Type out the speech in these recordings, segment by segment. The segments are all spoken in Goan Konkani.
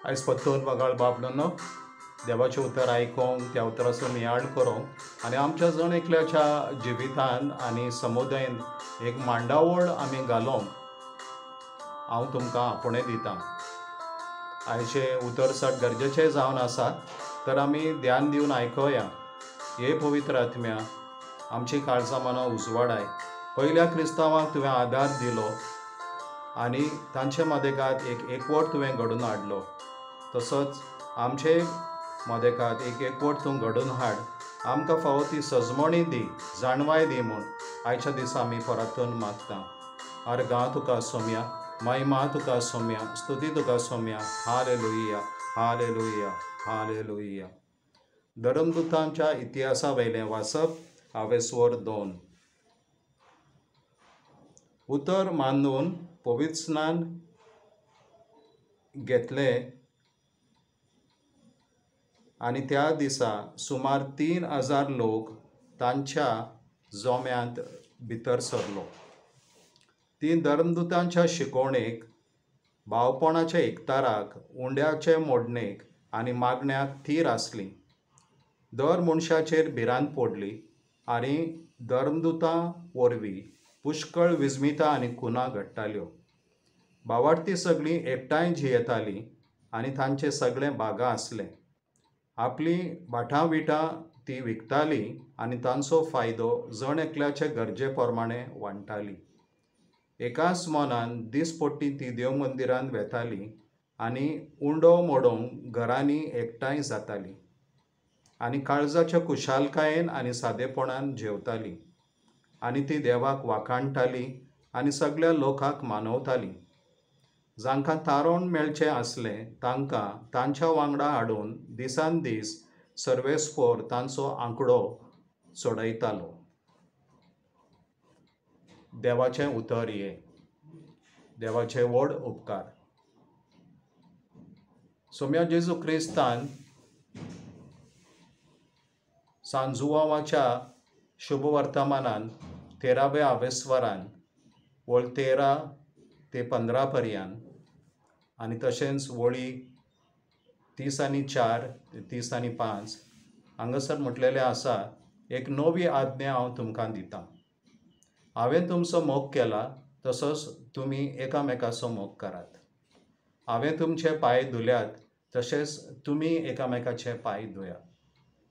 आयज पत्तून वगाळ बाबलो देवाचें उतर आयकोंक, त्या उतराचो नियाळ करूंक आनी आमच्या जण एकल्याच्या जिवितान आनी समुदायन एक मांडावळ आमी घालोंक हांव तुमकां आपोवणें दितां. आयचें उतर चड गरजेचें जावन आसा तर आमी ध्यान दिवन आयकोया. हे पवित्र आत्म्या, आमची काळजां मनां उजवाडाय. पयल्या क्रिस्तांवाक तुवें आदार दिलो आनी तांचे मदेकात एक एकवट तुवें घडोवन हाडलो, तसोच आमचे मदेकात एक एकवट तूं घडोवन हाड. आमकां फावो ती सजमणी दी, जाणवाय दी म्हूण आयच्या दिसा आमी परतून मागता. अर्गां तुका सोम्या, महिमा तुका सोम्या, स्तुती तुका सोम्या. Hallelujah, hallelujah, hallelujah. धर्मदूतांच्या इतिहासा वयलें वाचप, आवेस्वर 2. उतर मानून पवित्र स्नान घेतलें आनी त्या दिसा सुमार 3000 लोक तांच्या जोम्यांत भितर सरलो. ती धर्मदूतांच्या शिकवणेक, भावपणाच्या एकताराक, उंड्याचे मोडणेक आनी मागण्याक थीर आसली. दर मनशाचेर भिरांत पडली आनी धर्मदूतां वरवीं पुष्कळ विस्मिता आनी खुना घडटाल्यो. भावार्थी सगळीं एकठांय जियेतालीं आनी तांचें सगळें बागा आसलें. आपलीं भाटां विटां ती विकतालीं आनी तांचो फायदो जण एकल्याचे गरजे प्रमाणे वांट्टालीं. एकाच मनान दिसपट्टी ती देव मंदिरांत वेताली आनी उंडो मोडोवंक घरांनी एकठांय जाताली आनी काळजाच्या खुशालकायेन आनी सादेपणान जेवताली आनी ती देवाक वाखाणटाली आनी सगळ्या लोकांक मानवताली. जांकां तारण मेळचें आसलें तांकां तांच्या वांगडा हाडून दिसान दीस सर्वेस्पोर तांचो आंकडो चडयतालो. देवाचें उतर ये, देवाचे व्हड उपकार. सोम्या जेजू क्रिस्तान सांजुवाच्या शुभवर्तमानान 13व्या आवेस्वरान वळ 13 ते 15 पर्यंत आनी तशेंच वळी 30 आनी 4 ते 30 आनी 5 हांगासर म्हटलेलें आसा, एक नवी आज्ञा हांव तुमकां दितां. हांवें तुमचो मोग केला तसोच तुमी एकामेकाचो मोग करात. हांवें तुमचे पांय धुल्यात तशेंच तुमी एकामेकाचे पांय धुयात.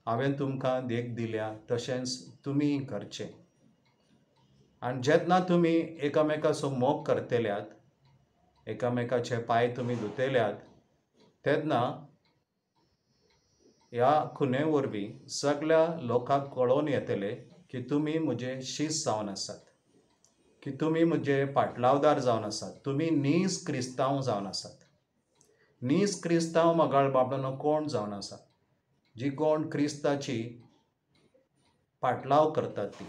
हांवें तुमकां देख दिल्या तशेंच तुमी करचें. आनी जेन्ना तुमी एकामेकाचो मोग करतल्यात, एकामेकाचे पांय तुमी धुतल्यात, तेन्ना ह्या खुने वरवीं सगळ्या लोकांक कळोवन येतलें की तुमी म्हजे शीस जावन आसात, की तुमी म्हजे पाटलावदार जावन आसात, तुमी नीज क्रिस्तांव जावन आसात. नीज क्रिस्तांव मगाळ बाबडानो कोण जावन आसा? जी कोण क्रिस्ताची पाटलाव करतात, ती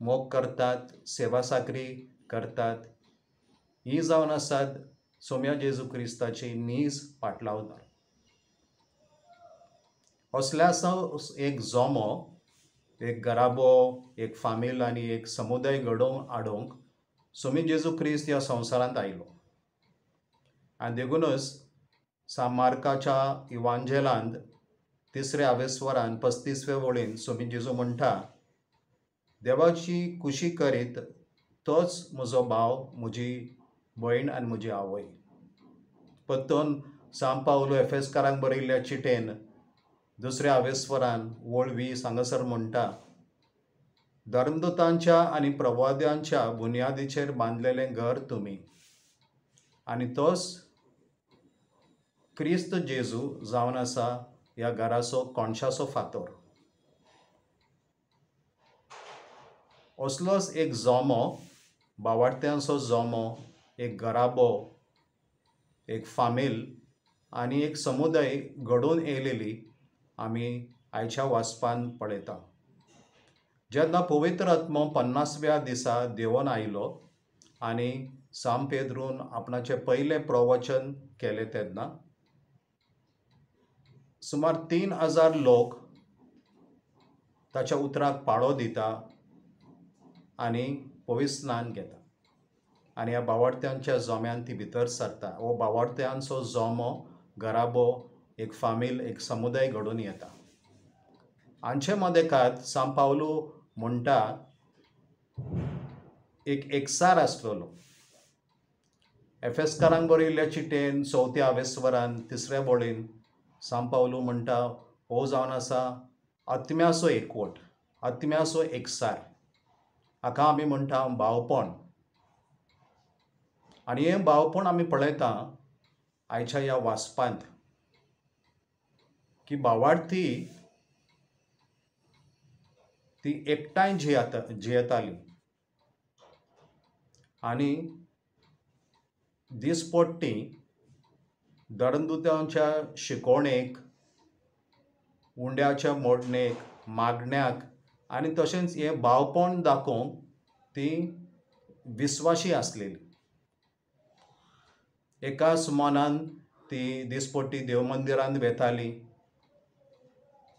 मोग करतात, सेवा साकरी करतात, ही जावन आसात सोम्या जेजू क्रिस्ताची नीज पाटलावदार. असल्याचो एक जोमो, एक घराबो, एक फामील आनी एक समुदाय घडोवन हाडूंक सोमी जेजू क्रिस्त ह्या संवसारांत आयलो. आनी देखूनच सान मार्काच्या इवांजेलांत 3ऱ्या आवेस्वरान 35व्या वळीन सोमी जेजू म्हणटा, देवाची खुशी करीत तोच म्हजो भाव, म्हजी भयण आनी म्हजी आवय. पत्तून सान पावलो एफेसकारांक बरयल्ल्या चिटेन 2ऱ्या आवेस्वरान वळ 20 हांगासर म्हणटा, धर्मदूतांच्या आनी प्रवाद्यांच्या बुन्यादीचेर बांदलेलें घर तुमी आनी तोच क्रिस्त जेजू जावन आसा ह्या घराचो कोणशाचो फातोर. असलोच एक जोमो, भावार्थ्यांचो जोमो, एक घराबो, एक फामील आनी एक समुदाय घडोवन येयलेली आमी आयच्या वाचपान पळयता. जेन्ना पवित्र आत्मो 50व्या दिसा देंवोन आयलो आनी सान पेद्रून आपणाचें पयलें प्रवचन केलें तेन्ना सुमार 3000 लोक ताच्या उतराक पाळो दिता आनी पवित्र स्नान घेता. आनी ह्या भावार्थ्यांच्या जोम्यान ती भितर सरता. हो भावार्थ्यांचो जोमो, घराबो, एक फामील, एक समुदाय घडून येता. हांचे मदेकात सांत पावलू म्हणटा एक एकसार आसलेलो. एफेस्कारांक बरयल्ल्या चिटयेन चवथ्या आवेस्वरान तिसऱ्या बोळीन सांत पावलू म्हणटा हो जावन आसा आत्म्याचो एकवट, आत्म्याचो एकसार, हाका आमी म्हणटा भावपण. आनी हें भावपण आमी पळयता आयच्या ह्या वाचपांत की भावार्थी ती एकठांय जियेताली आनी दिसपट्टी धर्मदुतांच्या शिकोवणेक, उंड्याच्या मोडणेक, मागण्याक आनी तशेंच हें भावपण दाखोवंक ती विस्वाशी आसलेली. एकाच मनान ती दिसपट्टी देवमंदिरांत वेताली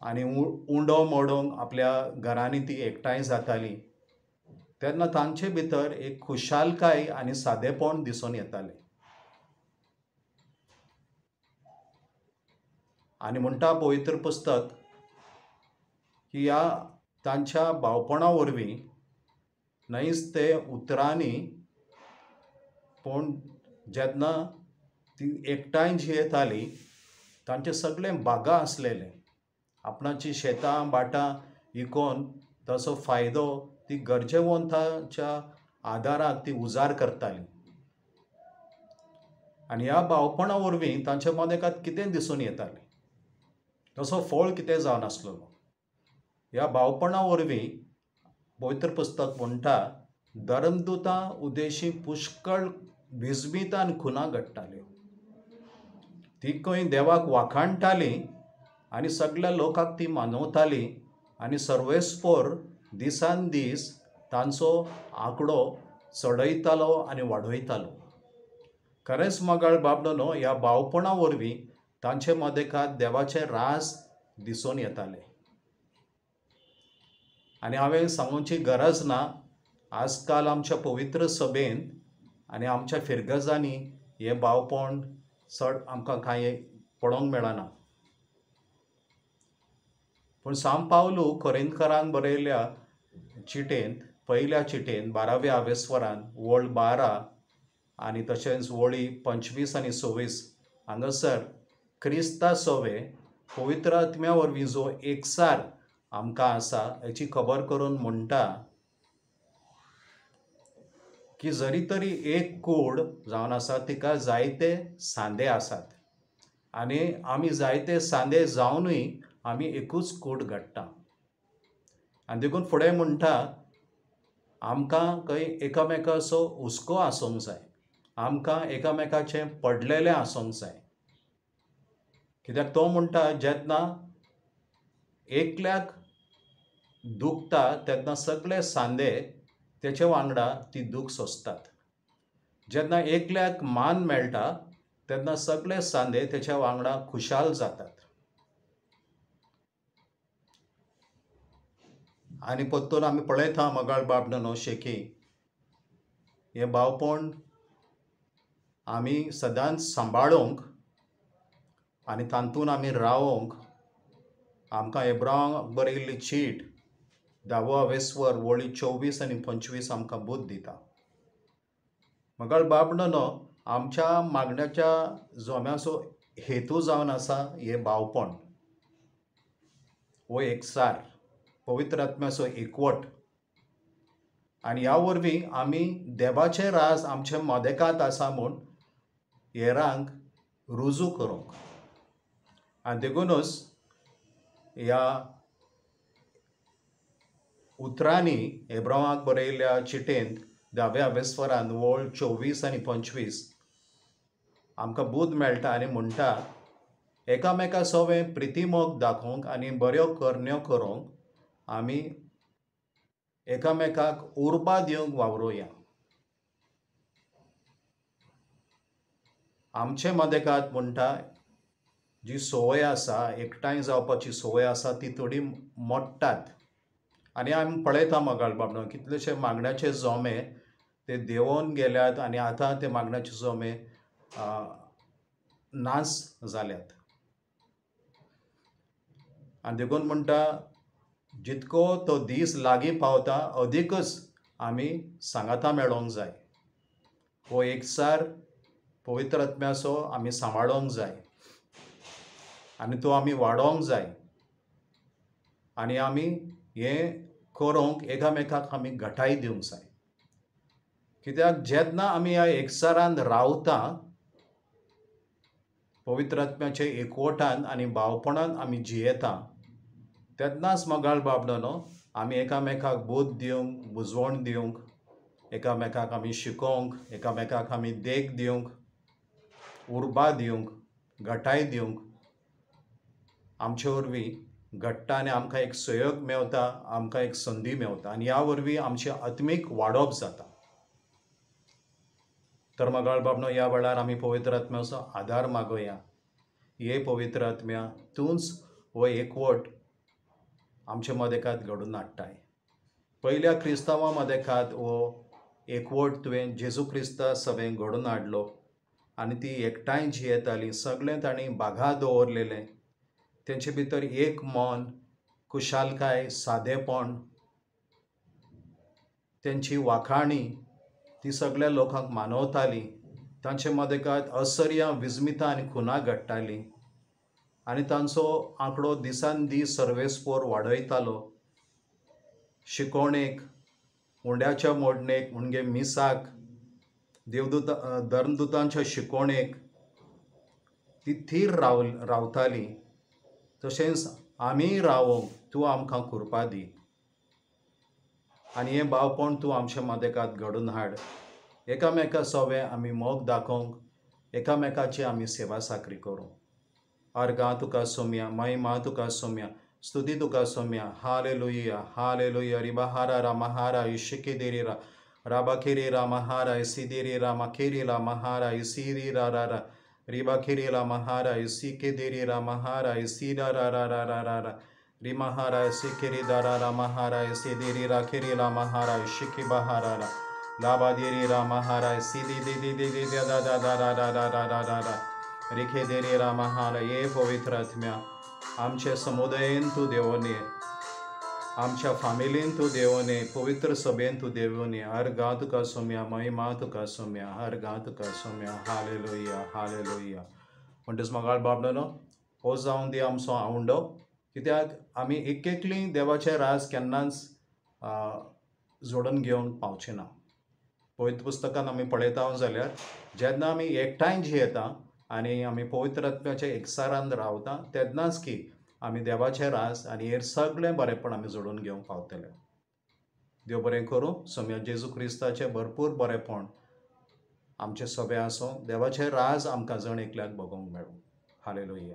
आनी उंडो मोडूंक आपल्या घरांनी ती एकठांय जाताली. तेन्ना तांचे भितर एक खुशालकाय आनी सादेपण दिसून येतालें. आनी म्हणटा पवित्र पुस्तक की ह्या तांच्या भावपणा वरवीं न्हयच ते उतरांनी पूण जेन्ना ती एकठांय जियेताली तांचे सगळे बागा आसलेले, आपणाची शेतां भाटां विकोन ताचो फायदो ती गरजेवंताच्या आदाराक ती उजार करताली. आनी ह्या भावपणा वरवीं तांच्या मदेकात कितें दिसून येतालें, तसो फळ कितें जावन आसलेलो. ह्या भावपणा वरवीं पवित्र पुस्तक म्हणटा धर्मदुतां उद्देशी पुष्कळ विजमितां आनी खुनां घडटाल्यो. ती खंय देवाक वाखाणटाली आनी सगळ्या लोकांक ती मानवताली आनी सर्वेस्पोर दिसान दीस तांचो आंकडो चडयतालो आनी वाडयतालो. खरेंच मोगाळ बाबडो, ह्या भावपणा वरवीं तांचे मदेकात देवाचें राज दिसून येतालें. आनी हांवें सांगोवची गरज ना, आजकाल आमच्या पवित्र सभेन आनी आमच्या फिरगजांनी हें भावपण चड आमकां कांय पळोवंक मेळना. पूण सांत पावलू कोरिंथकारांक बरयल्ल्या चिटयेंत, पयल्या चिटयेंत 12व्या आवेस्वरान वळ 12 आनी तशेंच वळी 25 आनी 26 हांगासर क्रिस्ता सोवे पवित्र आत्म्या वरवीं जो एकसार आमकां आसा हेची खबर करून म्हणटा की जरी तरी एक कूड जावन आसा तिका जायते सांदे आसात आनी आमी जायते सांदे जावनूय आमी एकूच कूड घडटा. आनी देखून फुडें म्हणटा आमकां खंय एकामेकाचो हुस्को आसूंक जाय, आमकां एकामेकाचें पडलेलें आसूंक जाय. कित्याक तो म्हणटा जेन्ना एकल्याक दुखता तेन्ना सगळे सांदे तेचे वांगडा ती दूख सोंसतात, जेन्ना एकल्याक मान मेळटा तेन्ना सगळे सांदे तेच्या वांगडा खुशाल जातात. आनी परतून आमी पळयता मोगाळ बाबडो शेकी हें भावपण आमी सदांच सांबाळूंक आनी तातूंत आमी रावोंक आमकां एब्रावांक बरयल्ली चीट 10वो आवेस्वर वळी 24 आनी 25 आमकां बूद दिता. मोगाळ बाबडो, आमच्या मागण्याच्या जोम्याचो हेतू जावन आसा हें भावपण, हो एकसार, पवित्र आत्म्याचो एकवट. आनी ह्या वरवीं आमी देवाचें राज आमच्या मदेकांत आसा म्हूण हेरांक रुजू करूंक. आनी देखुनूच ह्या उतरांनी एब्रावाक बरयल्ल्या चिटयेंत 10व्या आवेस्वरान वळ 24 आनी 25 आमकां बूद मेळटा आनी म्हणटा एकामेका सोवें प्रितीमोग दाखोवंक आनी बऱ्यो करण्यो करूंक आमी एकामेकाक उर्बा दिवंक वावरुया. आमचे मदेकात म्हणटा जी संवय आसा, एकठांय जावपाची संवय आसा ती थोडी मोडटात. आनी आमी पळयता मोगाळ बाबडो कितलेशे मागण्याचे जोमे ते देंवोन गेल्यात आनी आतां ते मागण्याचे चोमे नास जाल्यात. आनी देखून म्हणटा जितको तो दीस लागीं पावता अदीकच आमी सांगाता मेळोंक जाय. हो एकचार पवित्र आत्म्याचो आमी सांबाळोंक जाय आनी तो आमी वाडोवंक जाय आनी आमी हें करूंक एकामेकाक आमी घटाय दिवंक जाय. कित्याक जेन्ना आमी ह्या एकचारान रावता, पवित्र आत्म्याच्या एकवटान आनी भावपणान आमी जियेता, तेन्नाच मोगाळ बाबडो आमी एकामेकाक बोध दिवंक, बुजवण दिवंक, एकामेकाक आमी शिकोवंक, एकामेकाक आमी देख दिवंक, उर्बा दिवंक, घटाय दिवंक आमचे वरवीं घडटा आनी आमकां एक सहयोग मेवता, आमकां एक संदी मेवता आनी ह्या वरवीं आमचें आत्मीक वाडप जाता. तर मोगाळ बाबनो, ह्या वेळार आमी पवित्र आत्म्याचो आदार मागोया. हे पवित्र आत्म्या, तूंच हो एकवट आमचे मदेकात घडून हाडटाय. पयल्या क्रिस्तांवां मदेकात हो एकवट तुवें जेजू क्रिस्ता सवें घडोवन हाडलो आनी ती एकठांय जियेताली. सगळें तांणी बागा दवरलेलें, तेंचे भितर एक मन, खुशालकाय, सादेपण, तेंची वाखाणी ती सगळ्या लोकांक मानवताली. तांचे मदेकात असर्यां, विस्मितां आनी खुनां घडटालीं आनी तांचो आंकडो दिसान दीस सर्वेस्पोर वाडयतालो. शिकोवणेक, उंड्याच्या मोडणेक, म्हणजे मिसाक, देवदूत धर्मदुतांच्या शिकोवणेक ती थीर रावताली. तशेंच आमी रावोंक तूं आमकां कृपा दी आनी हें भावपण तूं आमच्या मदेकात घडोवन हाड. एकामेका सोवें आमी मोग दाखोवंक, एकामेकाची आमी सेवा साकरी करूंक. अर्गां तुका सोम्या, महिमा तुका सोम्या, स्तुती तुका सोम्या. Hallelujah, hallelujah. रिबाहारा रामहारा इशिकेदेरी रा राबाखेरी रामहारा इसिदेरी रामाखेरी रामहारा इसिरी रा रा रा रिबाखेरी रामहारा इसिकेदेरी रामहारा इसिरा रा रा रा रा रा रा रिमहारा इसिकेरी दारा रामहारा इसिदेरी राखेरी रामहारा इशिके बहारा रा लाबादेरी रामहारा इसिदी दी दी दी दी दा दा दा रा रा रा रा रा रा रा रिखेदेरी रामहारा. ये पवित्र आत्म्या, आमचे समुदायेन तूं देवोन ये, आमच्या फामिलीन तूं देवोन ये, पवित्र सभेन तूं देवोन ये. अर्गां तुका सोम्या, महिमा तुका सोम्या, अर्गां तुका सोम्या. Hallelujah, hallelujah. म्हणटच मोगाळ बाबडो, हो जावन दी आमचो आवंडो. कित्याक आमी एक एकलीं देवाचें राज केन्नाच जोडून घेवन पावचे ना. पवित्र पुस्तकान आमी पळयता जाल्यार जेन्ना आमी एकठांय जियेता आनी आमी पवित्र आत्म्याच्या एकचारान रावता तेन्नाच की आमी देवाचें राज आनी हेर सगळें बरेंपण आमी जोडून घेवंक पावतले. देव बरें करूं. सोम्या जेजू क्रिस्ताचें भरपूर बरेंपण आमचें सगळें आसूं. देवाचें राज आमकां जण एकल्याक भोगोवंक मेळूं. हालेलुया.